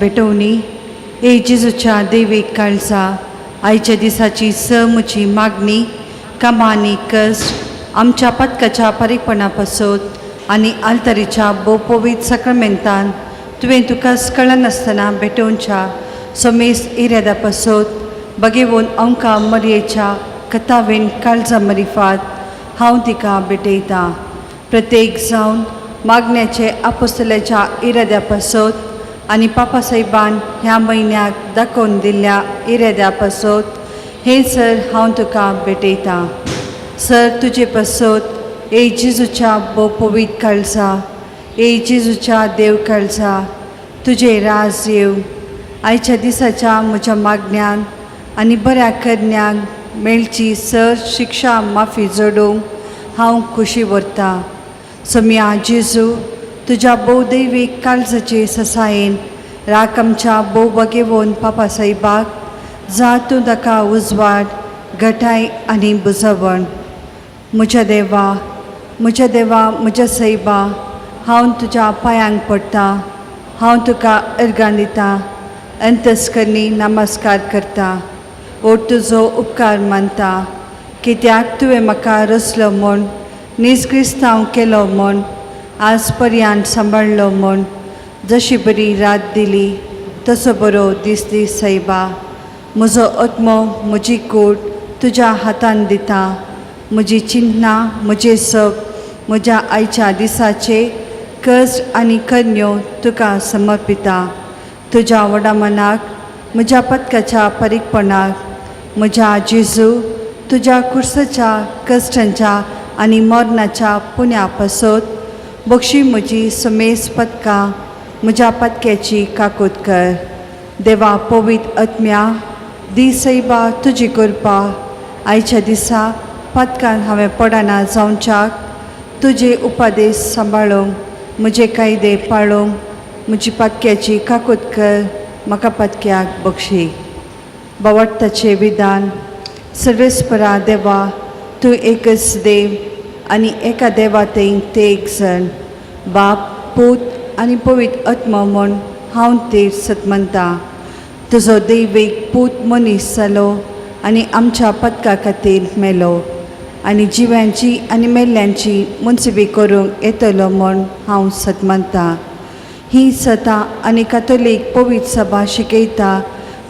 भेटवणी ए जेजूच्या देवीक काळजा आयच्या दिसाची स म्हजी मागणी कामां आनी कश्ट आमच्या पथकाच्या पारीकपणा पासत आनी आल्तरीच्या भोवपवीत साक्रमेंतान तुवें तुका कळनासतना भेटोवच्या समेस इरादा पासत बगेवन अंका मरयेच्या कथावेन काळजा मरिफात हांव तिका भेटयतां. प्रत्येक जावन मागण्याचे आपोस्तल्याच्या इराद्या पासत आनी पापा साहेबान ह्या म्हयन्याक दाखोवन दिल्ल्या इराद्या पासत हे सर हांव तुका भेटयतां. सर तुजे पासत ए जेजूच्या भोव काळजा ए जेजूच्या देव काळजा तुजें राज येवं. आयच्या दिसाच्या म्हज्या मागण्यान आनी बऱ्या करण्यांक मेळची सर शिक्षा माफी जोडूंक हांव खोशी व्हरतां. सोम्या जेजू तुज्या भोवदैवीक काळजाचे ससायेन राख आमच्या भोव बगेवन पापा साहेबाक जा तूं ताका उजवाड घटाय आनी बुजवण. म्हज्या देवा म्हज्या देवा म्हज्या सैबा हांव तुज्या पांयांक पडटा हांव तुका अर्गां दिता अंतस्करणी नमस्कार करता ओट तुजो उपकार मानता कित्याक तुवें म्हाका रचलो म्हूण नीज क्रिस्तांव केलो म्हूण आज पर्यंत सांबाळ्ळो म्हूण जशी बरी रात दिली तसो बरो दीस दीस सैबा. म्हजो आत्मो म्हजी कूड तुज्या हातान दिता म्हजी चिंतना म्हजें सप म्हज्या आयच्या दिसाचे कश्ट आनी करण्यो तुका समर्पिता. तुज्या व्हडा मनाक म्हज्या पथकाच्या परीकपणाक म्हज्या जेजू तुज्या कुर्साच्या कश्टांच्या आनी मरणाच्या पुण्या पासत बक्षी म्हजी समेस पदकां म्हज्या पदक्याची काकूत कर. देवा पवीत आत्म्या दी सैबा तुजी कृपा आयच्या दिसा पदकान हांवें पडना जावच्याक तुजे उपादेश सांबाळूंक म्हजे कायदे पाळूंक म्हजी पदक्याची काकूत कर म्हाका पदक्याक बक्षी. बावडटाचें विधान सर्वेस्परा देवा तूं एकच देव आनी एका देवा थंय ते एक जण बाप पूत आनी पवित्र आत्मो म्हूण हांव ते सतमनतां. तुजो दैवीक पूत मनीस जालो आनी आमच्या पदका खातीर मेलो आनी जिव्यांची आनी मेल्ल्यांची मुनसिबी करूंक येतलो म्हूण हांव सतमनतां. ही सतां आनी कातोलीक पवित्र सभा शिकयता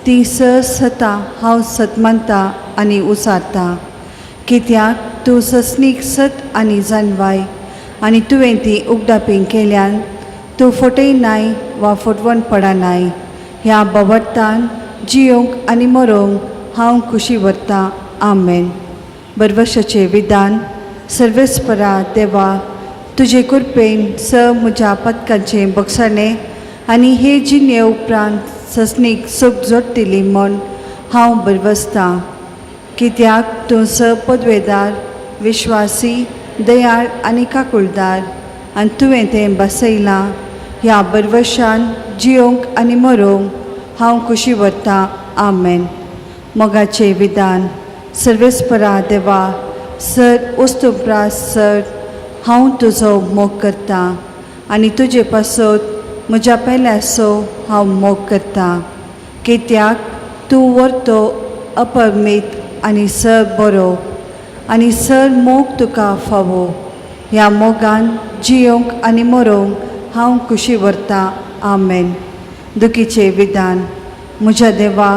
ती स सतां हांव सतमनतां आनी उसारतां. कित्याक तूं सस्नीक सत आनी जानवाय आनी तुवें ती उगडापी केल्यान तूं फटयनाय वा फटवण पडनाय. ह्या बवडतान जियोंक आनी मरोंक हांव खुशी व्हरतां. आमेन. बरवशाचें विधान सर्वेस्परा देवा तुजे कृपेन स म्हज्या पदकांचें बक्षाणें आनी हे जिणे उपरांत सस्नीक सूख जोडटली म्हूण हांव बरवसतां. कित्याक तूं स पदवेदार विश्वासी दयाळ आनी काकुळदार आनी तुवें तें बसयलां ह्या बरवशान जियोंक आनी मरोंक हांव खुशी व्हरतां. आमेन. मोगाचें विधान सर्वेस्परा देवा सर वस्तुप्रास सर हांव तुजो मोग करतां आनी तुजे पासत म्हज्या पेल्यासो हांव मोग करतां. कित्याक तूं व्हरतो अपरमीत आनी सर बरो आनी सर मोग तुका फावो. ह्या मोगान जियोंक आनी मरोंक हांव खुशी व्हरतां. आमेन. दुखीचें विधान म्हज्या देवा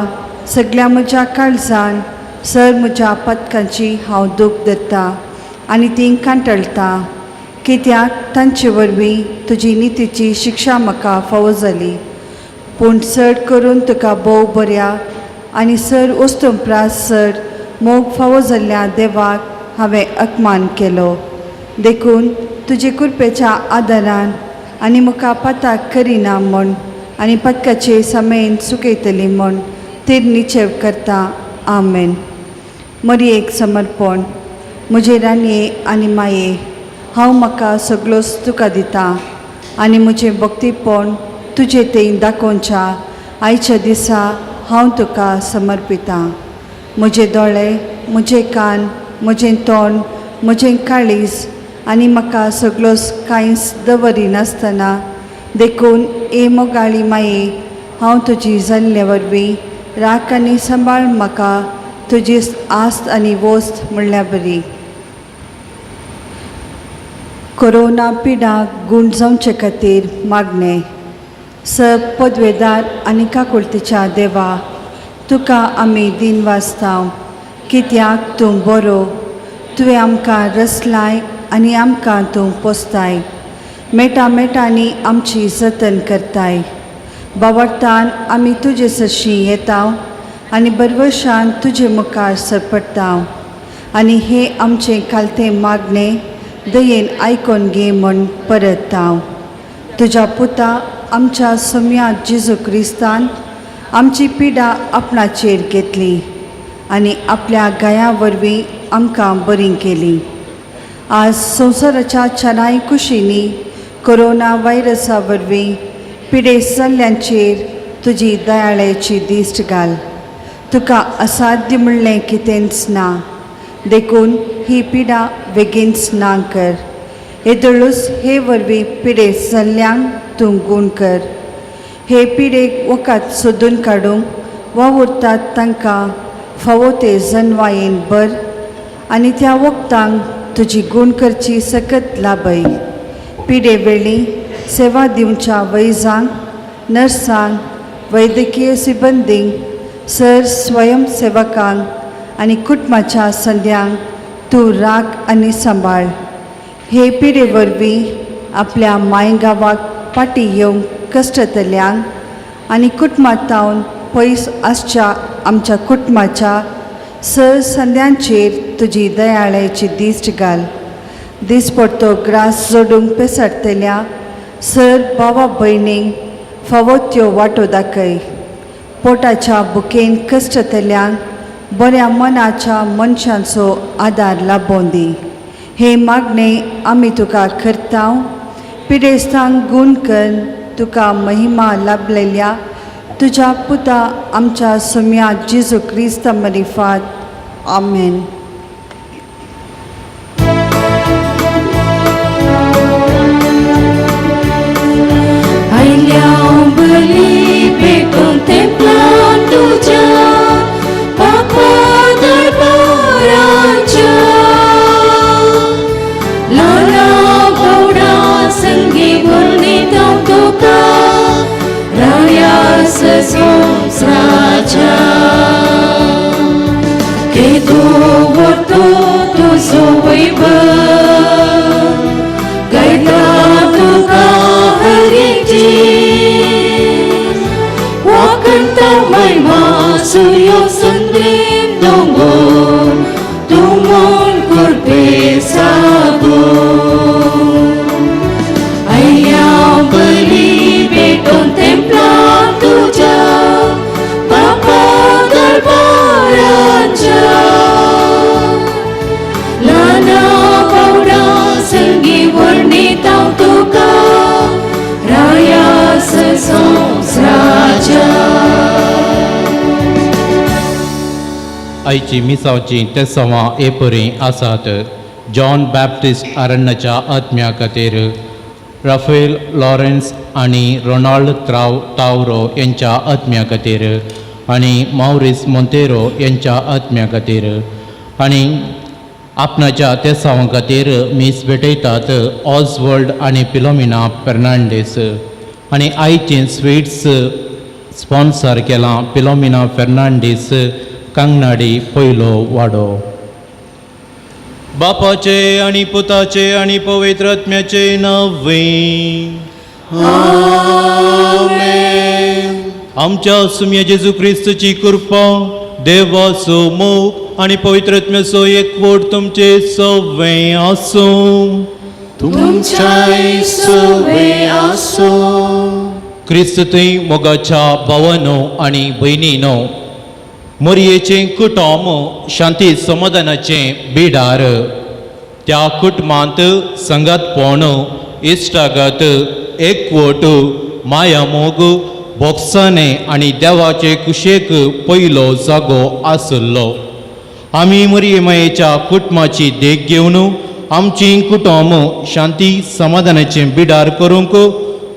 सगल्या म्हज्या काळजान सर म्हज्या पदकांची हांव दूख धरता आनी ती कांटळटा. कित्याक तांचे वरवीं तुजी नितीची शिक्षा म्हाका फावो जाली. पूण चड करून तुका भोव बऱ्या आनी सर वस्तुंप्रास सर मोग फावो जाल्ल्या देवाक हांवें अपमान केलो. देखून तुजे कृपेच्या आदारान आनी म्हाका पताक करिना म्हूण आनी पदकाचे समेन चुकयतली म्हूण तीर निचेव करता. आमेन. मरयेक समर्पण. म्हजे राणये आनी माये हांव म्हाका सगळोच तुका दिता आनी म्हजें भक्तीपण तुजे थंय दाखोवच्या आयच्या दिसा हांव तुका समर्पितां. म्हजे दोळे म्हजे कान म्हजें तोंड म्हजें काळीज आनी म्हाका सगळोच कांयच दवरिनासतना देखून ए मोगाळी माये हांव तुजी जाल्ले वरवीं राख आनी सांबाळ म्हाका तुजी आस्त आनी वस्त म्हणल्या बरी. कोरोना पिडा गूण जावचे खातीर मागणें. स पदवेदार आनी काकुळतीच्या देवा, तुका आमी दिन वाचता कित्याक तूं बरो, तुवें आमकां रसलाय आनी आमकां तूं पोसताय, मेटा मेटांनी आमची जतन करताय. बावडतान आमी तुजे सरशीं येता आनी बरवशान तुजे मुखार सरपडटा आनी हे आमचें खालतें मागणें दयेन आयकोन घे म्हूण परतता. तुज्या पुता आमच्या सोम्या जेजू क्रिस्तान आमची पिडा आपणाचेर घेतली आनी आपल्या गाया वरवीं आमकां बरी केली. आज संवसाराच्या चाराय कुशींनी कोरोना व्हायरसा वरवीं पिडेस्त जाल्ल्यांचेर तुजी दयाळ्याची दिश्ट घाल. तुका असाध्य म्हणलें कितेंच ना, देखून ही पिडा बेगीनच ना कर. येदोळूच हे वरवीं पिडेस्त जाल्ल्यांक तूं गूण कर. हे पिडेक वखद सोदून काडूंक वावुरतात तांकां फावो ते जनवायेन भर आनी त्या वखदांक तुजी गूण करची सकत लाभय. पिडे वेळी सेवा दिवच्या वैजांक, नर्सांक, वैद्यकीय सिबंदींक, सर स्वयंसेवकांक आनी कुटुंबाच्या संद्यांक तूं राख आनी सांबाळ. हे पिडे वरवीं आपल्या मांयगांवाक फाटीं येवंक कश्टतल्यांक आनी कुटुंबांतावन पयस आसच्या आमच्या कुटुंबाच्या सर संद्यांचेर तुजी दयाळ्याची दिश्ट घाल. दिसपडतो ग्रास जोडूंक पेसडटल्या सर भावा भयणींक फावो त्यो वाटो दाखय. पोटाच्या बुकेन कश्टतल्यांक बऱ्या मनाच्या मनशांचो आदार लाबोवन दी. हे मागणे आमी तुका करता. पिडेस्तांक गूण कर तुका महिमा लाभलेल्या तुज्या पुता आमच्या सोम्या जेजू क्रिस्त मरिफात. आमेन. आयल्या बली भेटून तेंपला तुज्या बापा दरबाराच्या, ल्हाना भावडा संगी वर्णिता तुका रायास संवसाराच्या. केदो व्हडलो तुजो वैभव, गायता तुका हरीची, वाकणता महिमा सूर्य संद्रीम दोंगोर तूं म्हूण कृपे सागो. आयल्या बली भेटून तेंपला तुज्या बापा दरबाराच्या, ल्हाना भावडा संगी वर्णिता तुका रायास संवसाराच्या. आयची मिसावची तेसवां हे परी आसात. जॉन बॅप्टिस्ट अरण्याच्या आत्म्या खातीर, राफेल लॉरेन्स आनी रोनाल्ड त्राव तावरो यांच्या आत्म्या खातीर आनी मावरीस मोंतेरो यांच्या आत्म्या खातीर आनी आपणाच्या तेसांवां खातीर मीस भेटयतात ऑजवर्ल्ड आनी फिलोमिना फेर्नांडीस. आनी आयचें स्विट्स स्पॉन्सर केलां फिलोमिना फेर्नांडीस, कांगनाडी, पयलो वाडो. बापाचे आनी पुताचे आनी पवित्र आत्म्याचे नांवे. आमच्या सुम्या जेजू क्रिस्तची कृपा, देवाचो मोग आनी पवित्र आत्म्याचो एकवट तुमचे सगळे आसूं. तुमच्याय सवे आसूं. क्रिस्त थंय मोगाच्या भावानो आनी भयणीनो, मोरयेचें कुटुंब शांती समाधानाचें बिडार. त्या कुटुंबांत संगतपण, इश्टागत, एकवट, मायामोग, भोगसाणे आनी देवाचे कुशेक पयलो जागो आसलो. आमी मोरये मायेच्या कुटुंबाची देख घेवन आमची कुटुंब शांती समाधानाचें बिडार करूंक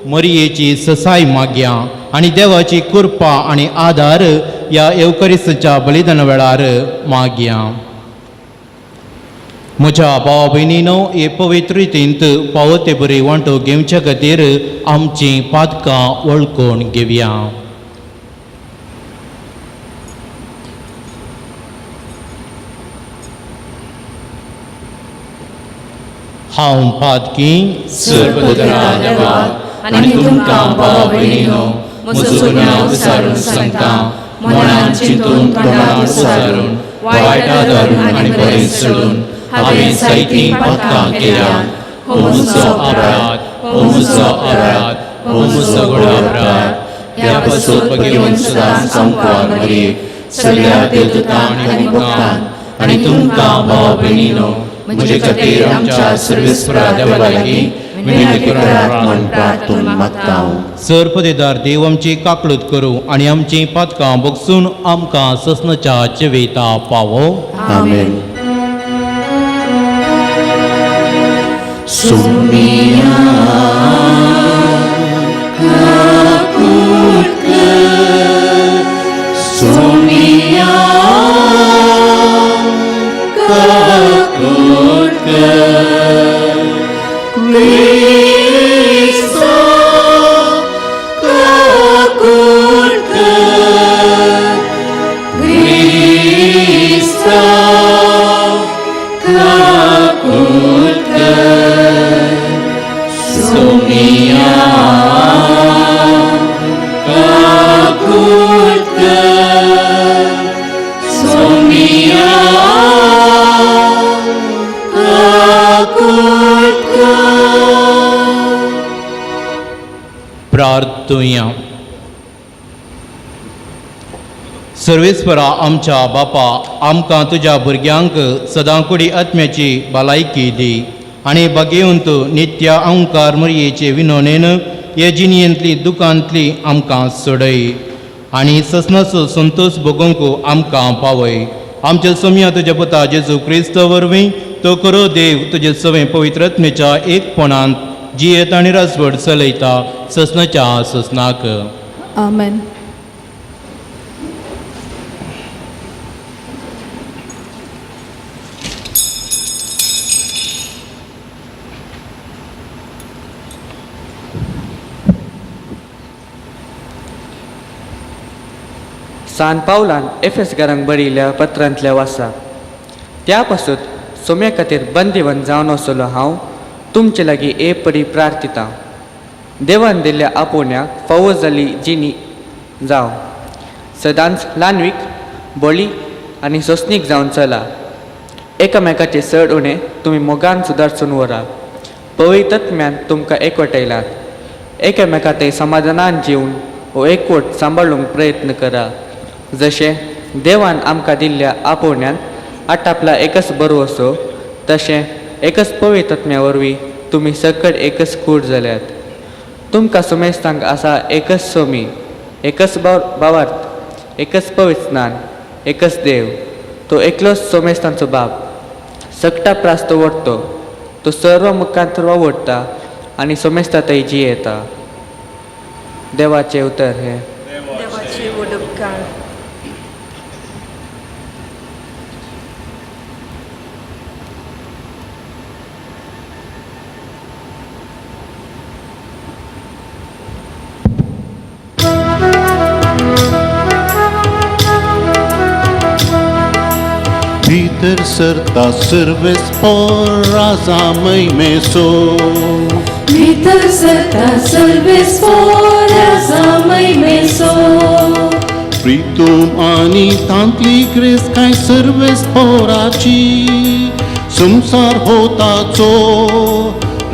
मोरयेची ससाय मागया. आनी देवाची कृपा आनी आदार ह्या येवकरिस्ताच्या बलिदाना वेळार मागया. म्हज्या भावा भयणीनो, हे पवित्र रितींत फावो ते बरी वांटो घेवच्या खातीर आमचीं पातकां वळखून घेवया. हांव पातकी सर्वपुत्रा देवा आनी तुमकां भावा भयणीनो म्हजो गुन्यांव विचारून सांगता, मनान चिंतून तोंडान उचारून वायट धरून आनी बरें सोडून हांवें जायतीं पातकां केल्यात. हो म्हजो अपराध, हो म्हजो अपराध, हो म्हजो व्हड अपराध. ह्या पासून भगेवन सदांच संकवार मरयेक सगळ्या देवदूतांक आनी भक्तांक आनी तुमकां भावा भयणीनो म्हजे खातीर आमच्या सर्वेस्परा देवा लागीं विनंती करात म्हण प्रार्थून मागता. सरपदेदार देव आमची काकळूत करूं आनी आमचीं पातकां बगसून आमकां ससनाच्या जिविता पावो. आमेन. सुमिया काकूट कर, सुमिया काकूट कर, क्रिस्ता काकूट कर, क्रिस्ता काकूट कर, सुमिया काकूट कर, सुमिया काकूट कर. प्रार्थुया. सर्वेस्परा आमच्या बापा, आमकां तुज्या भुरग्यांक सदांकुडी आत्म्याची भलायकी दी आनी बागेवंत नित्य अंकार मरयेचे विनोनेन हे जिणयेंतली दुकांतली आमकां सोडय आनी ससनाचो संतोश भोगोवंक आमकां पावय. आमच्या सोमया तुज्या पुता जेजू क्रिस्त वरवीं, तो खरो देव तुजे सवें पवित्र आत्म्याच्या एकपणांत जियेत आनी राजवट चलयता ससनाच्या ससनाक. आमेन. सान पावलान एफेसकारांक बरयिल्ल्या पत्रांतल्या वासा. त्या पासून सोम्या खातीर बंदिवन जावन आसलो हांव तुमचे लागीं ए परी प्रार्थितां, देवान दिल्ल्या आपोवण्याक फावो जाल्ली जिणी जावं, सदांच ल्हानवीक बळी आनी सोंसणीक जावन चला. एकामेकाचे चड उणें तुमी मोगान सुदारसून व्हरा. पवित्रत्म्यान तुमकां एकवटयलात. एकामेका ते समाधानान जिवन हो एकवट सांबाळूंक प्रयत्न करा, जशें देवान आमकां दिल्ल्या आपोवण्यान आटापला एकच बरो असो, तशें एकच पवित्रत्म्या वरवीं तुमी सकट एकच कूड जाल्यात. तुमकां सुमेस्तांक आसा एकच सोमी, एकच भावार्थ, एकच पवित्र स्नान, एकच देव, तो एकलोच सोमेस्तांचो बाप, सगटा प्रास तो वडतो, तो सर्व मुखांतर वावुरता आनी सोमेस्ता थंय जियेता. देवाचें उतर हें. देवाचे व्हड उपकार. भीतर सरता सर्वेस्पोर राजा महिमेसो, भितर सरता सर्वेस्पोर राजा महिमेसो, प्रितूम आनी तांतली ग्रेस काय सर्वेस्पोराची, संसार होताचो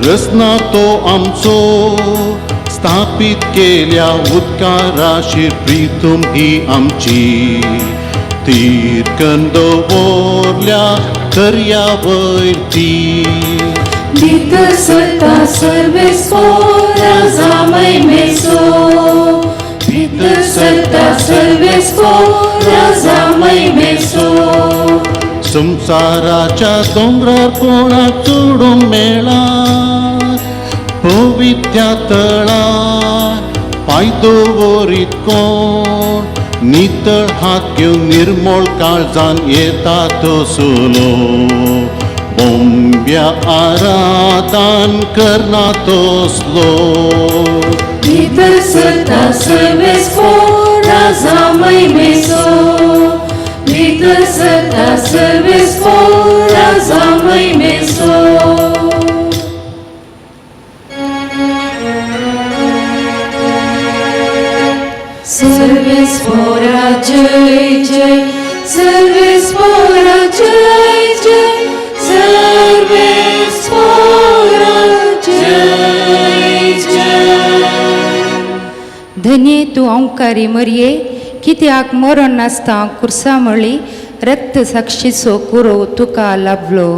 रचना तो आमचो, स्थापित केल्या उदकाराशीर प्रितूम ही आमची, तीरकन दवरल्या दर्या वयर ती. भितर सरता सर्वेस्पोर राजा महिमेसो, भितर सरता सर्वेस्पोर राजा महिमेसो, संसाराच्या दोंगरार कोणाक चडूंक मेळा, पवित्या तळार पांय दवरीत कोण नितळ हात घेवन निर्मळ काळजान येता तसलो बोंब्या आराधान करना तसलो. भितर सरता सर्वेस्पोरा जामयमेचो, भितर सरता सर्वेस्पोरा जामयमेचो. सर्वेस्पोरा जय जय, सर्वेस्पोरा जय जय, सर्वेस्पोरा जय जय. धन्ये तूं ओंकारी मरये, कित्याक मरण नासता कुर्सा म्हळी रक्त साक्षीचो कुरो तुका लाभलो.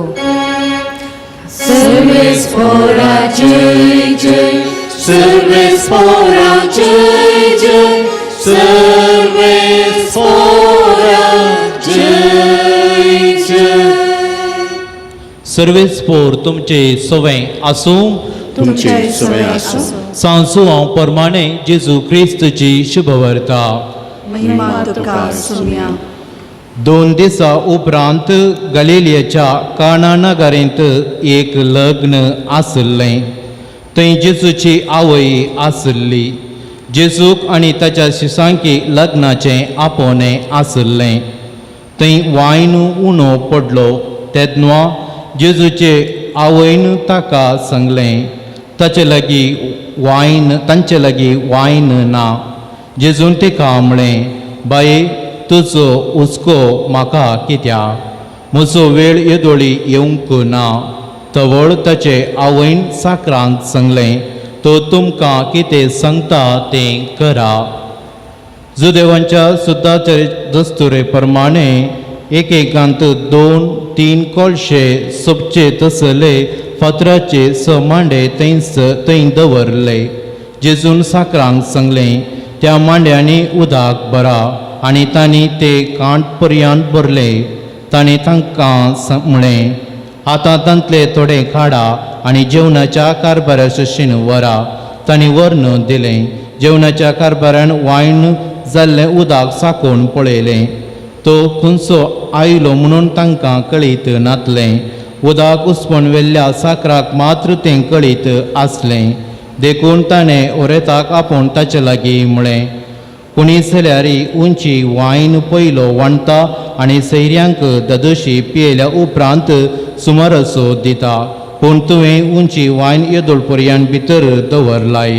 सर्वेस्पोरा जय जय, सर्वेस्पोरा जय जय, सर्वेस्पोरा जय जय. सर्वेस्पोर तुमचे सवें आसूं. तुमचे सवें आसूं. सांसू हांव परमाणे जेजू क्रिस्तची शुभवार्ता. महिमा तुका सुम्या. 2 दिसां उपरांत गलिलियाच्या काना नगरींत एक लग्न आशिल्लें. थंय जेजूची आवय आशिल्ली. जेजूक आनी ताच्या शिसांकी लग्नाचें आपोवणें आशिल्लें. थंय वायन उणो पडलो तेन्ना जेजूचे आवयन ताका सांगलें, ताचे लागीं वायन तांचे लागीं वायन ना. जेजून तिका म्हळें, बाये, तुजो हुस्को म्हाका कित्याक? म्हजो वेळ येदोळी येवंक ना. तवळ ताचे आवयन साकरांक सांगलें, तो तुमकां कितें सांगता तें करा. जुदेवांच्या सुद्दाचे दस्तुरे प्रमाणे एकेकांत 2-3 कोळशे सोपचे तसले फातराचे 6 मांडे थंयच थंय दवरले. जेजून साकरांक सांगलें, त्या मांड्यांनी उदक भरा आनी तांणी ते कांठ पर्यंत भरले. तांणी तांकां म्हळें, आतां तांतले थोडे काडा आनी जेवणाच्या कारभारा शशीन व्हरा. तांणी व्हरून दिलें. जेवणाच्या कारभारान वायन जाल्लें उदक साकोवन पळयलें. तो खंयचो आयलो म्हणून तांकां कळीत नातलें. उदक उसपण व्हेल्ल्या साकराक मात्र तें कळीत आसलें. देखून ताणें ओरेताक आपोवन ताचे लागीं म्हळें, कोणी जाल्यार उंची वायन पयलो वांट्टा आनी सैऱ्यांक ददोशी पियेल्या उपरांत सुमारसो दिता, पूण तुवें उंची वायन येदोळ पर्यंत भितर दवरलाय.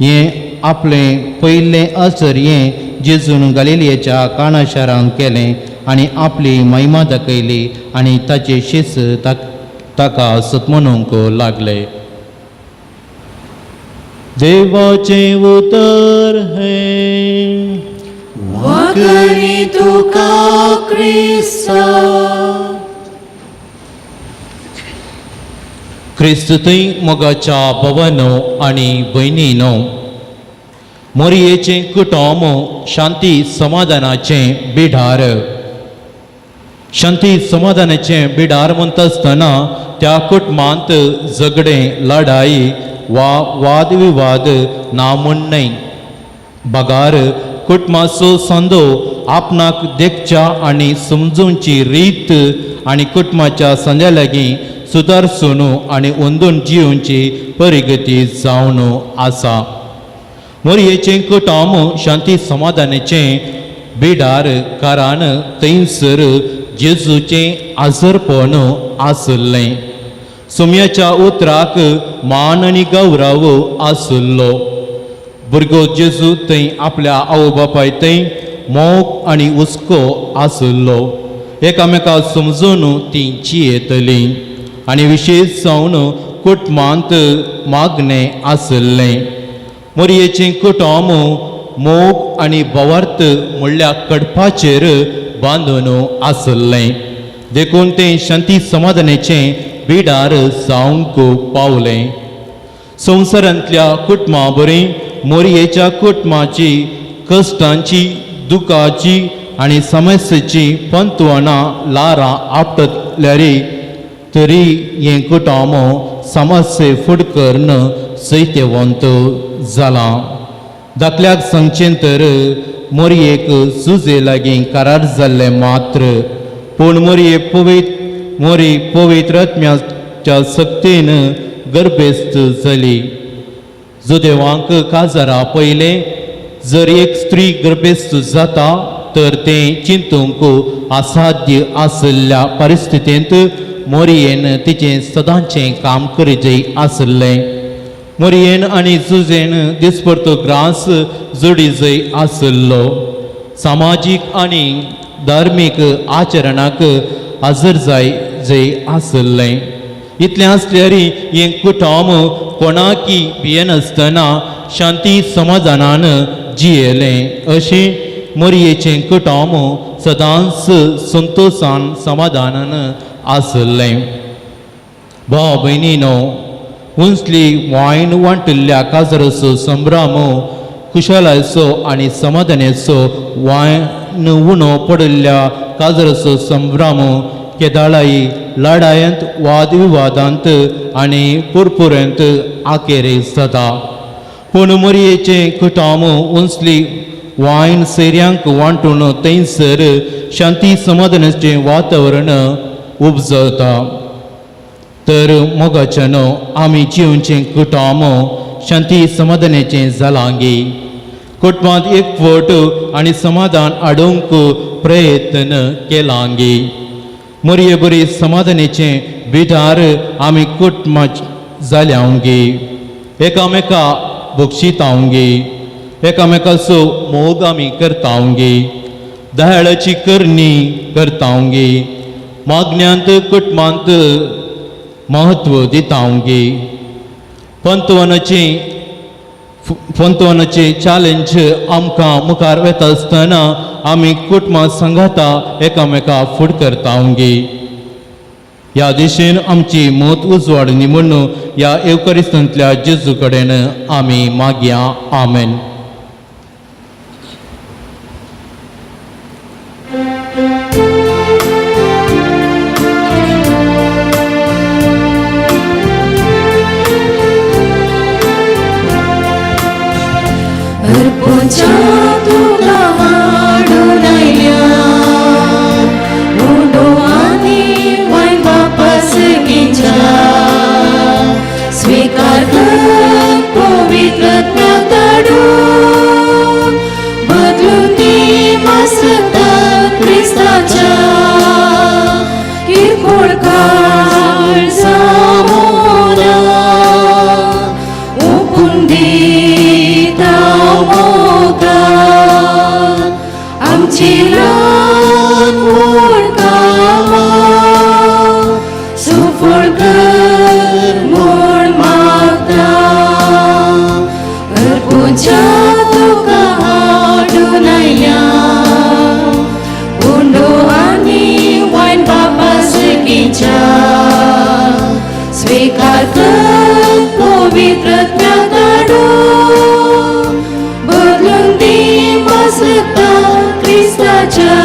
हें आपलें पयलें असर हें जेजून गलिलियेच्या काणा शारांत केलें आनी आपली महिमा दाखयली आनी ताचे शिस ताका सतमनूंक लागले. देवाचें उतर हें. वाकरी तुका क्रिस्ता. क्रिस्तूय मोगाच्या भवनो आनी भयणीनो, मोरयेचें कुटुंब शांती समाधानाचें बिडार. शांती समाधानाचें बिडार म्हणटा आसतना त्या कुटुंबांत झगडें, लढाई वा वादविवाद ना म्हण न्हय. बगार कुटुंबाचो संदो आपणाक देखच्या आनी समजूनची रीत आनी कुटुंबाच्या संद्या लागीं सुदारसून आनी अंदून जिवनची परिगती जावन आसा. मोरयेचें कुटुंब शांती समाधानाचें बिडार, कारण थंयसर जेजूचें आजरपण आशिल्लें. सुम्याच्या उतराक मान आनी गौरव आशिल्लो. भुरगो जेजू थंय आपल्या आवय बापाय थंय मोग आनी हुस्को आशिल्लो. एकामेका समजून तीं जियेतलीं आनी विशेश जावन कुटुंबांत मागणें आशिल्लें. मोरयेचें कुटुंब मोग आनी भावार्थ म्हणल्या कडपाचेर बांदून आशिल्लें, देखून तें शांती समाधानाचें बिडार जावंक पावलें. संवसारांतल्या कुटुंबा बरी मोरयेच्या कुटुंबाची कश्टांची, दुखाची आनी समस्येची पंतवणां लारां आपटल्यारी तरी हें कुटुंब समस्ये फुडकरून सैत्यवंत जालां. धाकल्याक सांगचें तर मोरयेक सुजे लागीं करार जाल्लें मात्र, पूण मोरये पवित्र मोरी पवित्र आत्म्याच्या सक्तीन गर्भेस्त जाली. जुदेवांक काजारा पयलें जर एक स्त्री गर्भेस्त जाता तर तें चिंतूंक असाध्य आशिल्ल्या परिस्थितींत मोरयेन तिचें सदांचें काम करीत आशिल्लें. मोरयेन आनी जुजेन दिसपडतो ग्रास जोडीजय आशिल्लो. सामाजीक आनी धार्मीक आचरणाक हजर जाय जय आशिल्लें. इतलें आसल्यार हें कुटुंब कोणाकी भियेनासतना शांती समाधानान जियेलें. अशें मोरयेचें कुटुंब सदांच संतोशान समाधानान आशिल्लें. भाव भयणीनो, उंचली वायन वांटिल्ल्या काजराचो संभ्रम खुशालायचो आनी समाधानाचो वायन उणो पडिल्ल्या काजराचो संभ्रम केदाळाई लडायंत वादविवादांत आनी पुरपुरेंत आखेरेक जाता. पूण मोरयेचें कुटुंब उंचली वायन सैऱ्यांक वांटून थंयसर शांती समाधानाचें वातावरण उपजता. तर मोगाच्यानो आमी जिवचें कुटुंब शांती समाधानाचें जालांगी. कुटुंबांत एकवट आनी समाधान हाडूंक प्रयत्न केलांगी. मोरये बरी समाधानाचें बिदार आमी कुटुंबा जाल्यावंगी. एकामेका बक्षितावंगी, एकामेकाचो मोग आमी करतावंगी, दयाळाची करणी करतावंगी, मागण्यांत कुटुंबांत महत्व दितावंगी. पंतवनाची चॅलेंज आमकां मुखार वता आसतना आमी कुटुंबां सांगाता एकामेका फुड करतावंगी. ह्या दिशेन आमची मत उजवाडणी म्हूण ह्या येवकरिस्तांतल्या जेजू कडेन आमी मागया. आमेन. अर्पूच्या तुका हाडून आयल्या उंडो आनी वायन बापासगींच्या स्विकार कर पवित्र आत्म्याक धाडून बदलून दी मासता क्रिस्ताच्या किरकोळ काळजा मोना ओपून दिता मोगा आमची ल्हान व्हड कामां सुफळ कर म्हूण मागता. अर्पूच्या तुका हाडून आयल्या उंडो आनी वायन बापासगींच्या स्विकार कर पवित्र आत्म्याक धाडून बदलून दी मासता क्रिस्ताच्या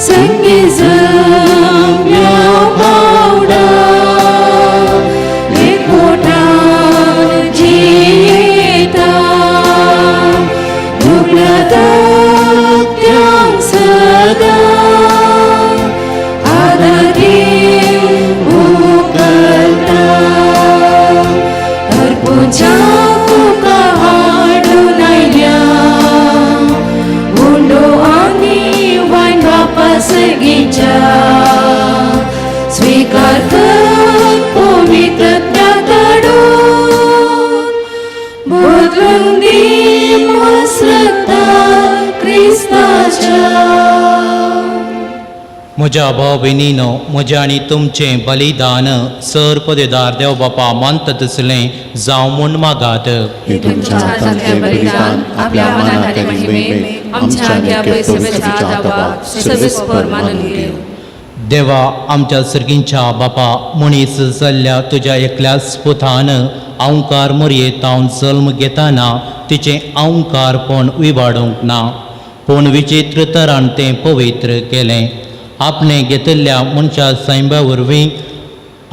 संगी जम्या पावडा एकवटान जियेता दुबळ्या धाकट्यांक सदां आदार दिवन उखलता. अर्पूच्या तुका हाडून आयल्या उंडो आनी वायन बापासगींच्या स्विकार कर पवित्र आत्म्याक धाडून बदलून दी मासता क्रिस्ताच्या. म्हज्या भाव भयणीनो, म्हजें आनी तुमचें बलिदान सर पदेदार देव बापा मानता तसलें जावं म्हूण मागात. हे तुमच्या हातांतलें बलिदान आपल्या मनात आनी महिमेक आमच्या आनी पवित्रच्या आदाबाक सर्वेस्पर मानून घेवं. देवा आमच्या सर्गींच्या बापा, मनीस जाल्ल्या तुज्या एकल्याच पुतान अंकार मोरयेतावन जल्म घेतना तिचें अंकारपण विबाडूंक ना, पूण विचित्र तरान तें पवित्र केलें. आपणें घेतिल्ल्या मनशा सैंबा वरवीं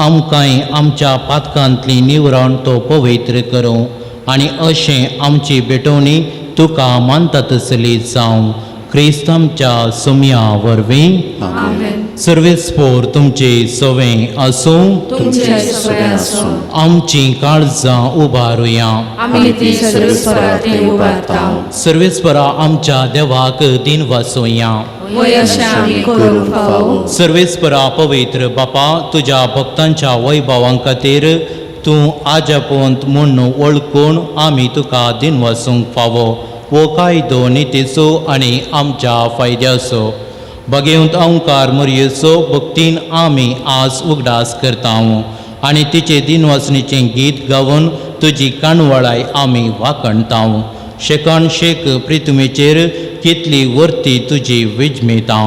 आमकांय आमच्या पातकांतली निवरण तो पवित्र करूं. आनी अशें आमची भेटवणी तुका मानता तसली जावं क्रिस्त आमच्या सुमया वरवीं. आमेन. सर्वेस्पोर तुमचे सवें आसूं. तुमचे सगळे आसूं. आमची काळजां उबारुया. आमी ती सर्वेस्परा थंय उबारता. सर्वेस्परा आमच्या देवाक दिन वासोया. वय अशें आमी करूंक फावो. सर्वेस्परा पवित्र बापा, तुज्या भक्तांच्या वैभवां खातीर तूं आजापोंत म्हूण वळखून आमी तुका दिन वासूंक फावो. हो कायदो नितीचो आनी आमच्या फायद्याचो. बगेवंत अंकार मोरयेचो भक्तीन आमी आज उगडास करता आनी तिचे दिनवासणीचें गीत गावन तुजी काणवळाय आमी वाखणता. शेकान शेक प्रितुमेचेर कितली वर्ती तुजी विजमेता.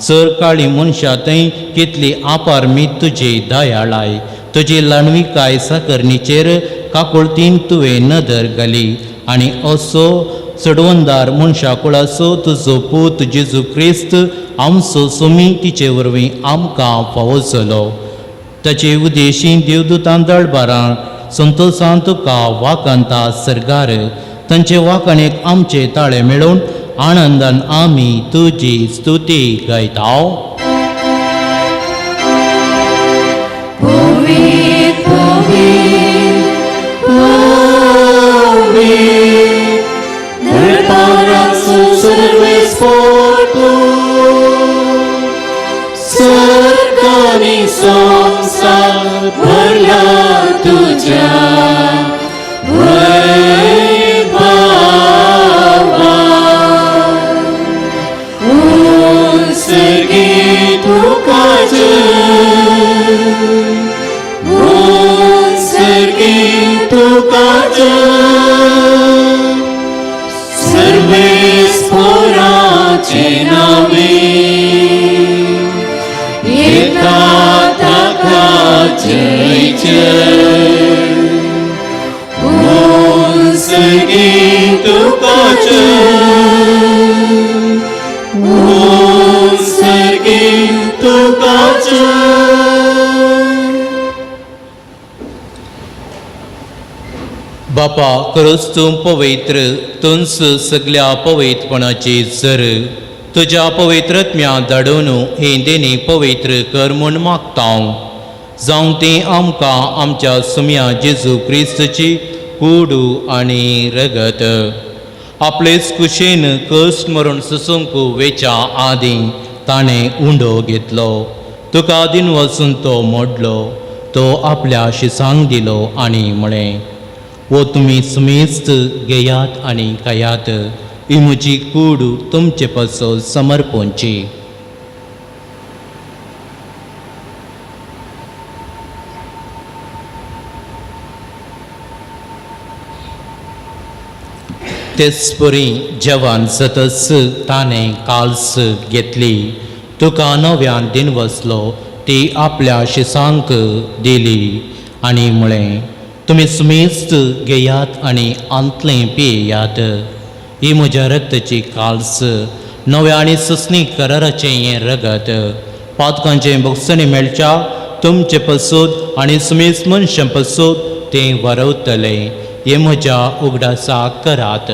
सर काळी मनशां थंय कितली आपारमी तुजी दयाळाय. तुजी ल्हानविकाय साकरणीचेर काकुळतीन तुवें नदर घाली आनी असो चडवंदार मनशा कुळाचो तुजो पूत जेजू क्रिस्त आमचो सुमी तिचे वरवीं आमकां फावो जालो. ताचे उदेशी देवदूतान दळबारां संतोसान तुका वाखाणता. सरगार तांचे वाखाणेक आमचे ताळे मेळोवन आनंदान आमी तुजी स्तुती गायता. पवित्र पवित्र पवित्र दरबाराचो सर्वेस्पोर तूं, सर्ग आनी संवसार भरला तुज्या वैभवान. उत्सर्गी तुका जय, उत्सर्गी तुका जय, सर्वेस्पोराचे नावे येता ताका जय जय. उत्सर्गी तुका जय, उत्सर्गी तुका जय. बापा, खरोच तूं पवित्र, तूंच सगल्या पवित्रपणाची जर. तुज्या पवित्रत्म्या धाडून ही देणी पवित्र कर म्हूण मागता. जावं ती आमकां आमच्या सुम्या जेजू क्रिस्तची कुडू आनी रगत. आपलेच कुशीन कश्ट मरण सोसूंक वेच्या आदीं ताणें उंडो घेतलो, तुका दिन वचून तो मोडलो, तो आपल्या शिसांक दिलो आनी म्हळें, वो तुमी सुमेस्त घेयात आनी खायात. ही म्हजी कूड तुमचे पासत समर्पणची. तेच परी जेवण जातच ताणें काल्स घेतली, तुका नव्यान दिन वसलो, ती आपल्या शिसांक दिली आनी म्हळें, तुमी सुमेस्त घेयात आनी आंतलें पियेयात. ही म्हज्या रक्ताची काल्स, नव्या आनी ससनी कराराचें हें रगत. पातकांचें भोगसणी मेळच्या तुमचे पसून आनी सुमेस्त मनशां पसून तें वरवतलें. हें म्हज्या उगडासाक करात.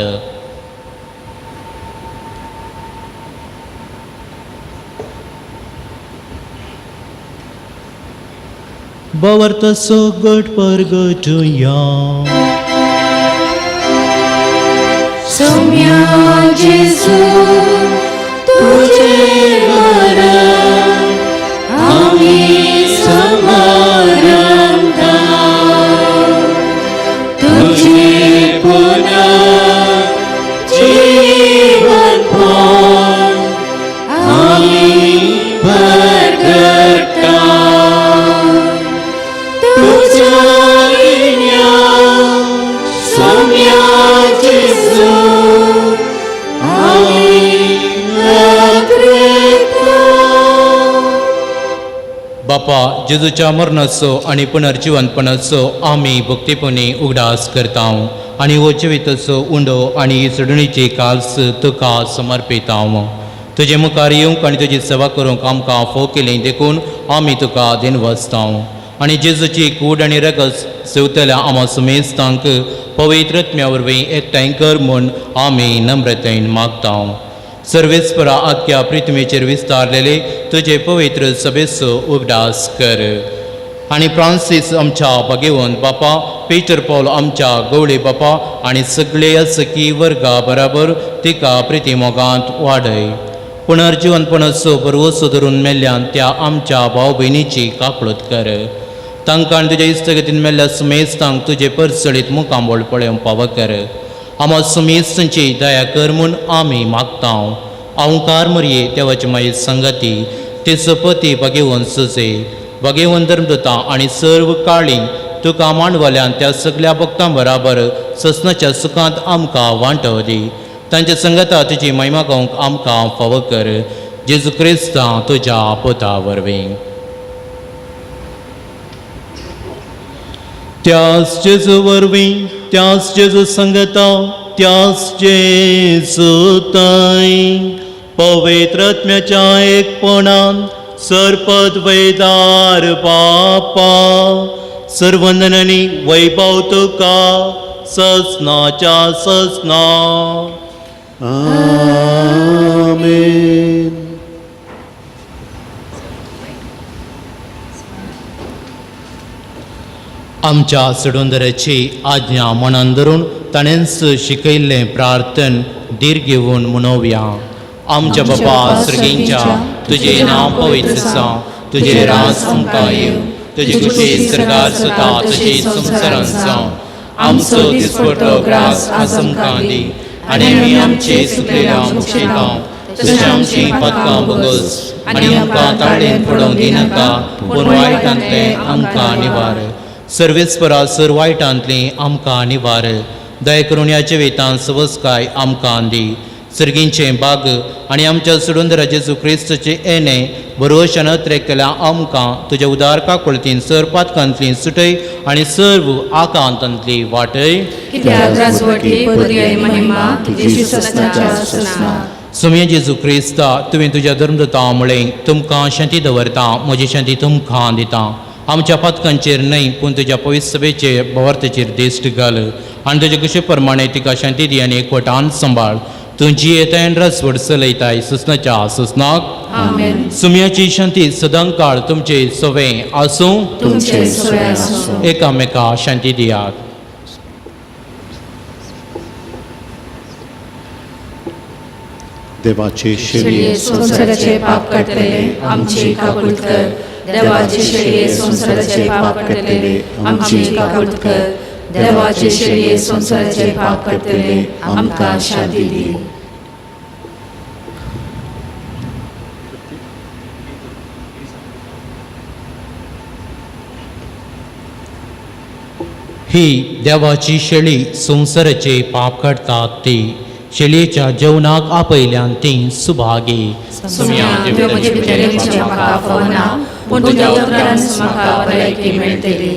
बावर्तसो गट परगटुया. सौम्या जेजू, तुझे मरण आमी समरंता, तुझे पुनर्जीवन पण आमी परगटा. तुझ्या विण्या सौम्या जेजू आमी अग्रेता. बापा, जेजूच्या मरणाचो आनी पुनर्जिवंतपणाचो आमी भक्तीपणी उगडास करता आनी हो जिविताचो उंडो आनी ही चडणीची काल्स तुका समर्पिता. तुजे मुखार येवंक आनी तुजी सेवा करूंक आमकां फोव केली देखून आमी तुका दिनवासता. आनी जेजूची कूड आनी रगत सेवतल्या आमा सुमेस्तांक पवित्र आत्म्या वरवीं एकठांय कर म्हूण आमी नम्रतेन मागता. सर्वेस्परा आख्या पृथ्वीचेर विस्तारलेले तुजे पवित्र सभेचो उगडास कर आनी फ्रांसीस आमच्या भगेवन बापा, पीटर पॉल आमच्या गवळी बापा आनी सगळे सखी वर्गा बराबर तिका प्रितीमोगांत वाडय. पुनर्जिवनपणाचो बरवसो धरून मेल्ल्यान त्या आमच्या भाव भयणीची काकळूत कर. तांकां आनी तुज्या इश्टगतीन मेल्ल्या सुमेस्तांक तुजे परचळीत मुखामोळ पळोवंक पावो कर. आमा सुमेस्तांची दया कर म्हूण आमी मागता. अवकार मरये देवाची मागीर संगती ते सपती भगेवन सुजे भगेवन धर्मदुता आनी सर्व काळी तुका मांडवल्यान त्या सगल्या भक्तां बराबर ससनाच्या सुखांत आमकां वांटो दी. तांच्या संगता तुजी महिमा गावंक आमकां फावो कर. जेजू क्रिस्ता तुज्या पुता वरवीं. त्याच जेजू वरवीं, त्याच जेजू संगता, त्याच जेजू ताई पवित्र आत्म्याच्या एकपणान सरपद वैदार बापा सर्वंदनानी वैभव तुका ससनाच्या ससना. आमेन. आमच्या सडुंदराची आज्ञा मनान धरून ताणेंच शिकयल्लें प्रार्थन धीर घेवन म्हणोवया. आमच्या बापा सर्गींच्या, तुजें नांव पवित्र जावं, तुजें राज आमकां येवं, तुजी खुशी सरकार सुता तशी संवसारांत जावं. आमचो दिसपटो ग्रास आज आमकां दी आनी आमी आमचे सुकलेल्या मुक्षेता तशें आमची पदकां बगस आनी आमकां ताळेन पडोवंक दिनाका, पूण वायटांतलें आमकां निवार. सर्वेस्परा सर वायटांतली आमकां निवार. दया करून ह्या जिवितांत सवसकाय आमकां दी. सर्गींचें बाग आनी आमच्या सुडुंदरा जेजू क्रिस्तचे येणे बरोवशान अत्रेक केल्या आमकां तुज्या उदार काकुळतीन सर पातकांतली सुटय आनी सर्व आकांतांतली वाटय. कित्याक राजवटी पदवी महिमा तुजी ससनाच्या ससना. सुमये जेजू क्रिस्ता, तुवें तुज्या धर्मदुता म्हळें, तुमकां शांती दवरता, म्हजी शांती तुमकां दिता. आमच्या पातकांचेर न्हय पूण तुज्या पवित्र सभेचेर भवार्थेचेर दिश्ट घाल आनी तुजे कशे प्रमाणे तिका शांती दी आनी एकवटान सांबाळ. तूं जियेताय आनी रसवड चलयताय सुसनाच्या सुसनाक. आमेन. सुमयाची शांती सदांकाळ तुमचे सवे आसूं. तुमचे सवे आसूं. एकामेका शांती दियात. देवाचे शेळये शेळये संवसाराचे पाप काडटले आमची काकूळ कर. देवाचे शेळये संवसाराचे पाप काडटले आमची काकूळ कर. देवाचे शेळये संवसाराचे पाप काडटले आमकां शांती दी. ही देवाची शेळी संवसाराचे पाप काडटात ती शेळयेच्या जेवणाक आपयल्यान ती सुभागी. सुम्या देव म्हजे भितर येवचें म्हाका फावना, पूण तुज्या उतरान म्हाका भलायकी मेळटली.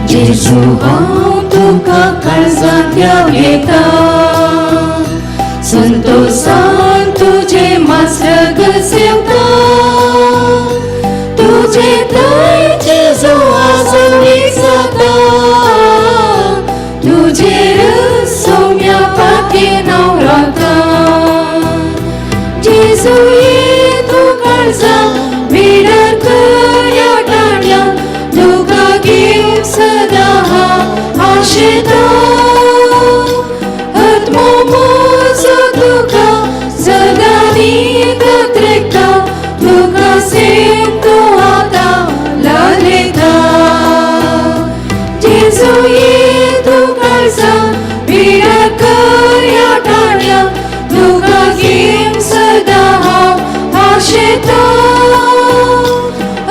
जेजू हांव तुका काळजांतल्या घेता, संतोसान तुजें मास्रग सेवता, तुजे थंय जेजू आजून जाता, तुजेर सौम्या पाती नांव रावता. जेजू ये तूं काळजा बिडर कर ह्या टाळ्या, तुका घेवंक सदां हांव आशेता. आत्मो म्हजो तुका सदां न्हीद रेखता, तुका सेम तूं आतां लालयता. जेजू ये तूं काळजा बिडर कर ह्या टाळ्या, तुका घेवंक सदां हांव आशेता.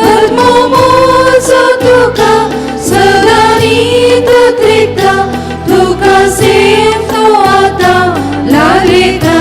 आत्मो म्हजो तुका सदां न्हीद रेखता, तुका सेम तूं आतां लालयता.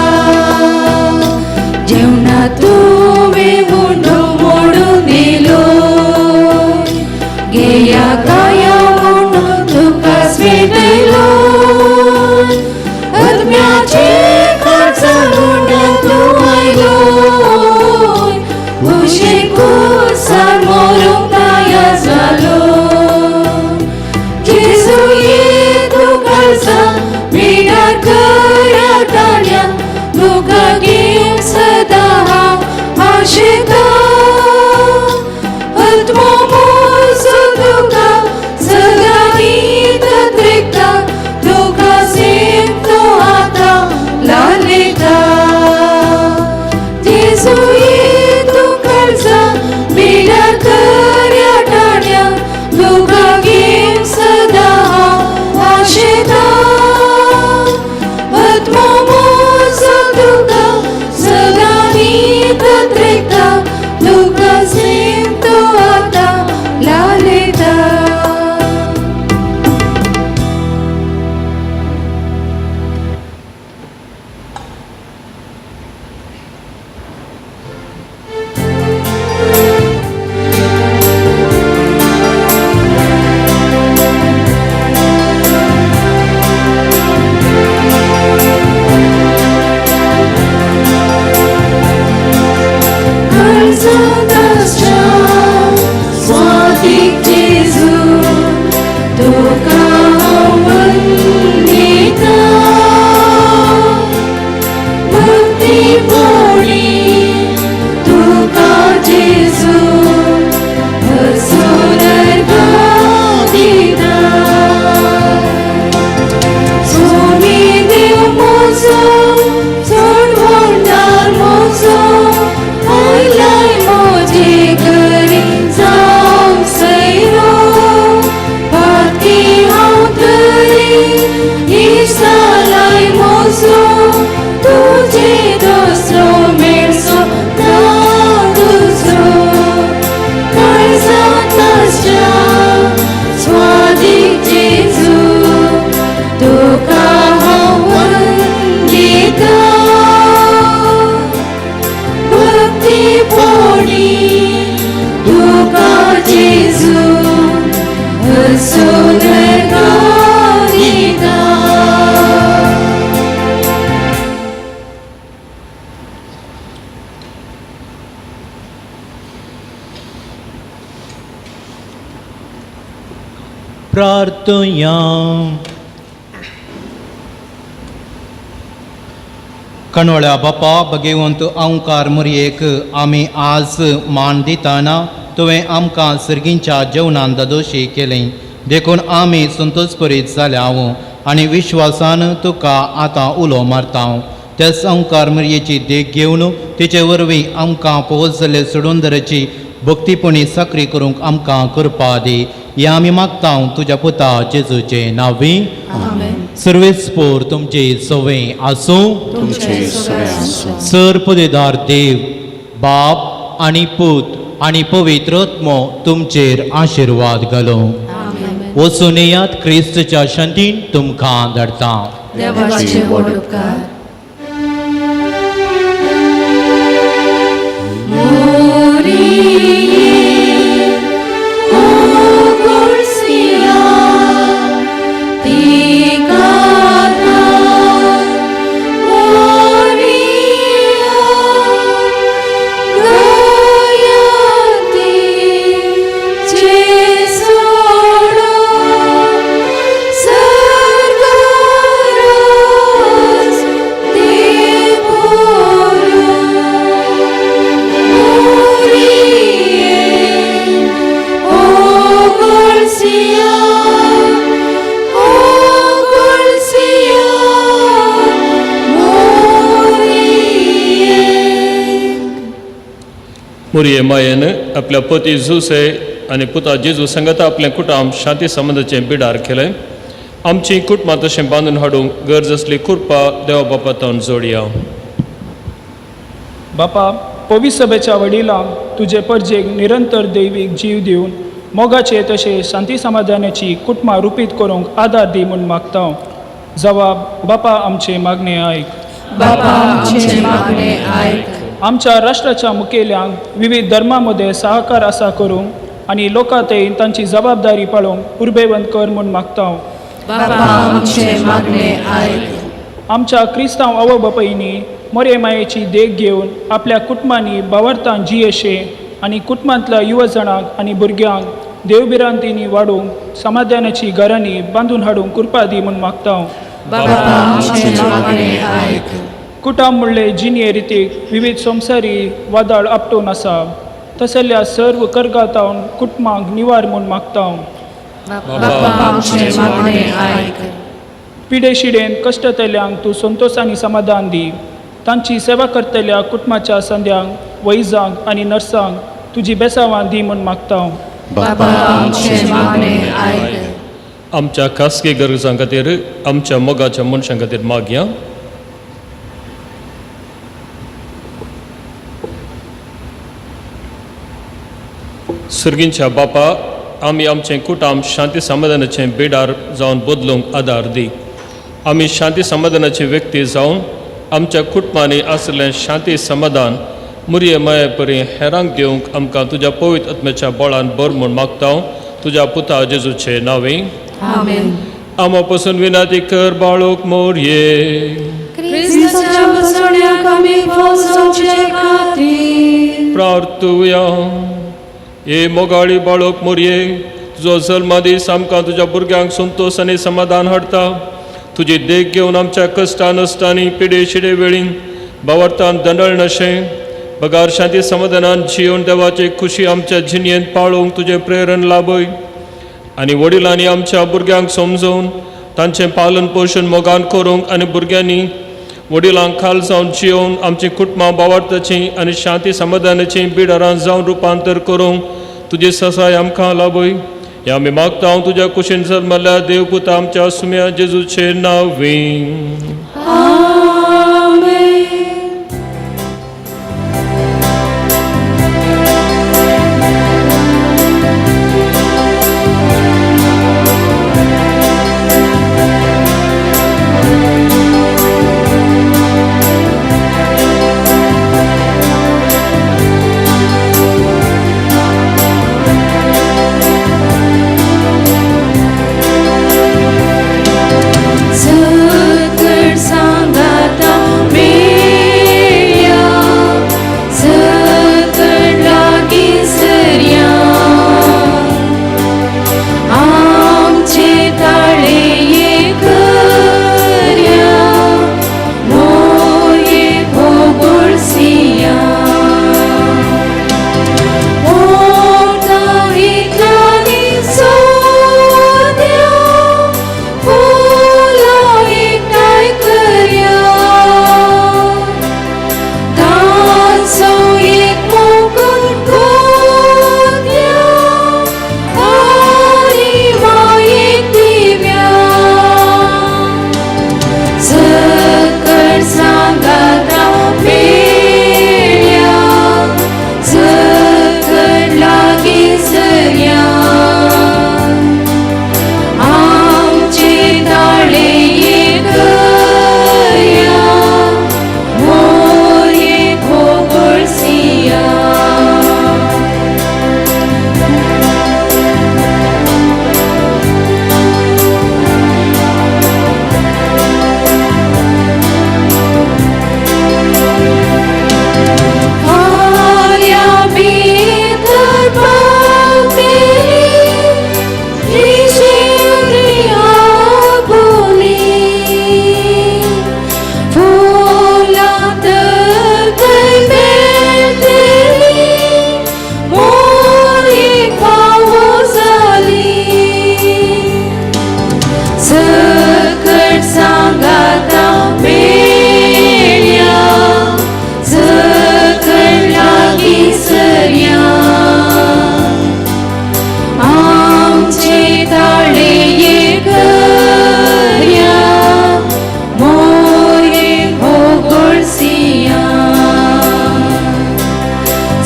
तुका हांव वंदिता भक्ती पोणी तुका जेजू हसुनर्गा दिता सोमी देव मोजो चड व्हडणार मोजो आयलाय मोजे करी जावंक सैरो पाती हांव तरी इसालाय मोजो तुजे दुसरो मेळसो ना दुसरो काळजांत आसच्या स्वादीक जेजू तुका हांव वंदिता भक्ती पोणी तुका जेजू हसुनर्गा दिता. प्रार्थया. कणवळ्या बापा भगेवंत अंकार मुरयेक आमी आज मान दिताना तुवें आमकां सर्गींच्या जेवणान दादोशी केलें देखून आमी संतोषपरीत जाल्या आनी विश्वासान तुका आतां उलो मारता. त्या अंकार मुरयेची देख घेवन तिचे वरवीं आमकां पोवत जाल्ले सोडून दराची भक्तीपणी साकरी करूंक आमकां करपा दी. हे आमी मागता तुज्या पुता जेजूचे नांवी. सर्वेस्पोर तुमचे सवे आसूं. तुमचे सगळे आसूं. सर पदेदार देव बाप आनी पूत आनी पवित्र आत्मो तुमचेर आशिर्वाद घालो. वचून येयात क्रिस्तच्या शांतीन तुमकां धाडटा. देवाचे व्हड उपकार. मुरये मायेन आपल्या पती जुसे आनी पुता जेजू संगता आपलें कुटुंब शांती संबंदाचें बिडार केलें. आमचीं कुटुंबां तशें बांदून हाडूंक गरज आसली कृपा देवा बापातावन जोडया. बापा पवित्र सभेच्या वडिलांक तुजे परजेक निरंतर दैवीक जीव दिवन मोगाचे तशें शांती समाधानाची कुटुंबां रुपीत करूंक आदार दी म्हूण मागता. जवाब बापा आमचे मागणे आयक. बापा आमचे मागणे आयक. आमच्या राष्ट्राच्या मुखेल्यांक विविध धर्मां मदें सहकार आसा करूंक आनी लोकां थंय तांची जबाबदारी पाळोवंक उर्बेवंत कर म्हूण मागता. बापा आमचे मागणे आयक. आमच्या क्रिस्तांव आवय बापायनी मोरे मायेची देख घेवन आपल्या कुटुंबांनी भावार्थान जियेशे आनी कुटुंबांतल्या युवजणांक आनी भुरग्यांक देवभिरांतींनी वाडोवंक समाधानाची घरांनी बांदून हाडूंक कृपा दी म्हूण मागता. बापा आमचे मागणे आयक. कुटुंब म्हणले जिणये रितीक विविध संवसारी वादळ आपटून आसा तसल्या सर्व करगातावन कुटुंबांक निवार म्हूण मागता. बापा आमचे मागणे आयक. पिडे शिडेन कश्टतल्यांक तूं संतोश आनी समाधान दी. तांची सेवा करतल्या कुटुंबाच्या संद्यांक वैजांक आनी नर्सांक तुजी बेसावां दी म्हूण मागता. बापा आमचे मागणे आयक. आमच्या खासगी गरजां खातीर आमच्या मोगाच्या मनशां खातीर मागया. सर्गींच्या बापा आमी आमचें कुटुंब शांती समाधानाचें बिडार जावन बदलूंक आदार दी. आमी शांती समाधानाची व्यक्ती जावन आमच्या कुटुंबांनी आशिल्लें शांती समाधान मुरये माये परी हेरांक दिवंक आमकां तुज्या पवित्र आत्म्याच्या बळान बर म्हूण मागता. तुज्या पुता जेजूचे नांवी. आमेन. आमा पसून विनाती कर बाळूक मोरये. क्रिस्ताच्या बसवण्याक आमी फसोवचे खातीर प्रार्थुया. हे मोगाळी बाळूक मोरये तुजो जल्मा दीस आमकां तुज्या भुरग्यांक संतोश आनी समाधान हाडटा. तुजी देख घेवन आमच्या कश्टां नश्टांनी पिडे शिडे वेळीन भावार्थान दंडळ नशें बगार शांती समाधानान जियोवन देवाची खुशी आमच्या जिणेंत पाळोवंक तुजें प्रेरण लाभय. आनी वडिलांनी आमच्या भुरग्यांक समजोवन तांचें पालन पोशण मोगान करूंक आनी भुरग्यांनी वडिलांक खाल जावन जियोवन आमची कुटुंबां भावार्थाची आनी शांती समाधानाची बिडारां जावन रुपांतर करूंक तुजी ससाय आमकां लाभय. हे आमी मागता हांव तुज्या कुशीन जल्मल्या देवपुता आमच्या सुम्या जेजूचे नांवी. सकट सांगाता मेळ्या, सकट लागीं सरया, आमचे ताळे एकर्या, मोये भोगोळसिया. ओटा इतलानी सोद्या, फुलां एकठांय करया, तांचो एक मुकुट गुंथया, आनी मायेक दिव्या. सकट सांगाता मेळ्या, सकट लागीं सरया, आमचे ताळे एकर्या, मोये भोगोळसिया. फाल्यां भितर पावतली ऋषी बोली, फुलां थंय मेळटली, मोरी फावो जाली. सकट सांगाता मेळ्या, सकट लागीं सरया, आमचे ताळे एकर्या, मोये भोगोळसिया.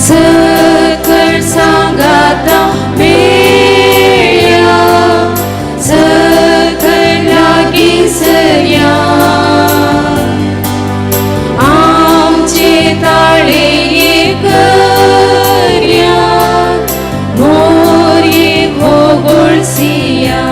सकट सांगाता मेळ्या, सकट लागीं सरया, आमचे ताळे एकर्या, मोरये भोगोळसिया.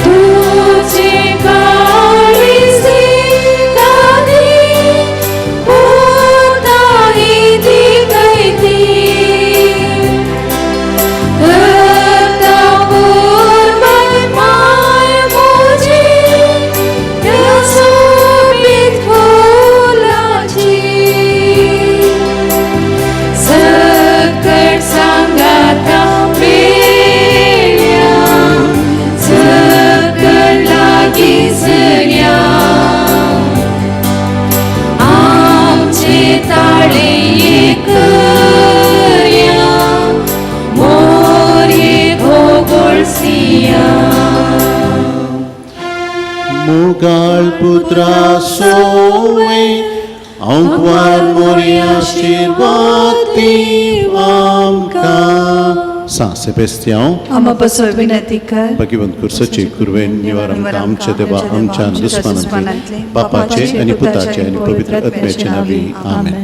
तुझे काळीज दादी पुताई दिगैती, रक्तापूर्वक माय मुझे त्या सोबीत फुलाची. सकट सांगाता मेळ्या, सकट लागीं सरया, आमचे ताळे एकर्या, मोरये भोगोळसिया. मुगाळ पुत्रा सोवे अंकवार मोरी आशीर्वाद आमकां. सां सेबेस्तियांव आमा पसोय विनंती कर. भगवंत कुर्सची कुरवेन निवार आमकां आमच्या देवा आमच्या दुस्मानांतले, बापाचे आनी पुताचे आनी पवित्र आत्म्याचे नांवी. आमेन.